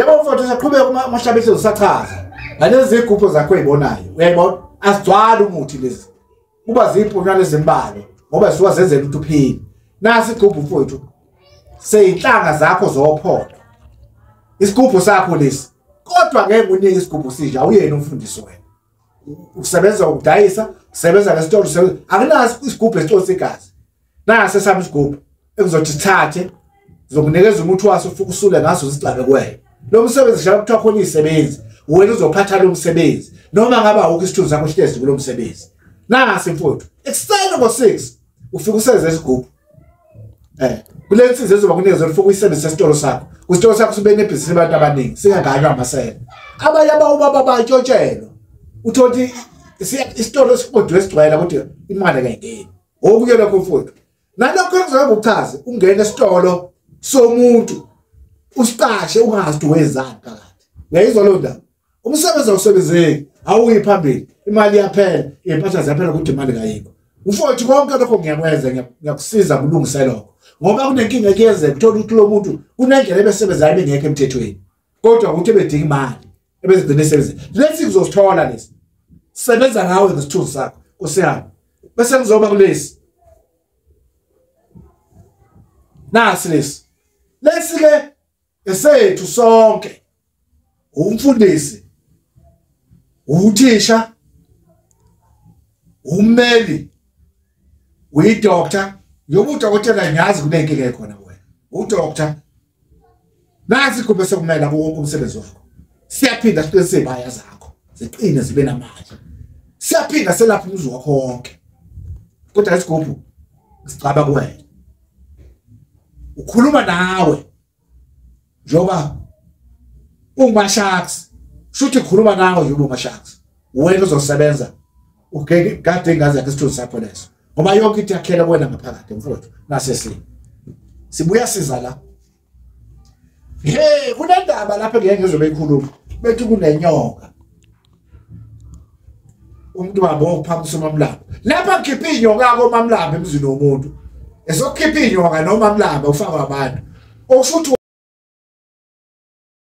Yebo mfowethu, saqhubeka uMashabisi usachaza ngalezi zigubhu zakho oyibonayo, uyayibona asigcwali umuthi lezi, kuba ziyimpunywana ezimbalwa ngoba zisuka zenzela ukuthi uphile. Nasi isigubhu mfowethu seyinhlanga zakho zophondo, isigubhu sakho lesi, kodwa ngeke unike isigubhu sinje, awuyena umfundisi wena, usebenza ukudayisa, usebenza ngesitolo, usebenza akunaso isigubhu esiconsa igazi. Nasi esami isigubhu ekuzothi sithathe, zokunikeza umuthi waso ufike usule ngaso zigcabe kuwena. Lo msebenzi njalo kuthiwa khona izisebenzi, wena uzophatha lo msebenzi noma ngabe awukho isithunzi sakho sihlezi kulo msebenzi. Nasi mfowethu, ekuseni ngo-6 ufike usenze isigubhu. Kule nsiza ezoba kunikeza ufike uyisebenzise esitolo sakho. Isitolo sakho sibe nebhizinisi abantu abaningi, singanganywa amasela. Abanye abawubaba bayatshontshelwa. Uthola isitolo esiqodiwe sigcwele kodwa imali akayingeni. Okunye lokho mfowethu, nalokho engizobe ngikuchaze, ungena esitolo somuntu usiqashe ungazi ukuthi wenzani phakathi. Uyayizwa leyo ndaba? Umsebenzi awusebenzeki, awuyi phambili, imali iyaphela, iy'mpahla ziyaphela kodwa imali kayikho. Mfowethu konke lokho ngiyakwenza, ngiyakusiza kulungise lokho. Ngoba kunenkinga ekuyenzeka, uthola ukuthi lo muntu kunendlela ebesebenzayo ebingekho emthethweni. Kodwa ukuthi ebedinga imali, ebezigcina esebenza. Lesi kuzosithola lesi. Sebenza ngawe ngesithunzi sakho, Nkosi yami. Bese ngizoba kulesi. Nasi lesi. Lesi ke esethu sonke. Umfundisi, uthisha, ummeli, uyidoctor, njengoba udokotela ngiyazi kunenkinga ekhona kuwena. Udoctor. Nasi isigubhu esokumela kuwo wonke umsebenzi wakho. Siyaphinda siqinise izibaya zakho, ziqine zibe namandla. Siyaphinda selapha umuzi wakho wonke. Kodwa isigubhu sigcaba kuwena. Ukhuluma nawe njengoba uMasharks, shuthi ukhuluma nawe njengoba uMasharks. Wena uzosebenza ugeke kade ingazi yakhe isithunzi sakho leso, ngoba yonke into yakhela kuwena ngaphakathi mfowethu. Nase sibuya siza la. Hey, kunendaba lapha ngeke ngizobe ikhuluma, bethi kunenyoka umuntu wabo ophamisa uMamlambo lapha, ngikhipha inyoka koMamlambo emzini womuntu, esokukhipha inyoka noMamlambo ufakwa abantu okusho ukuthi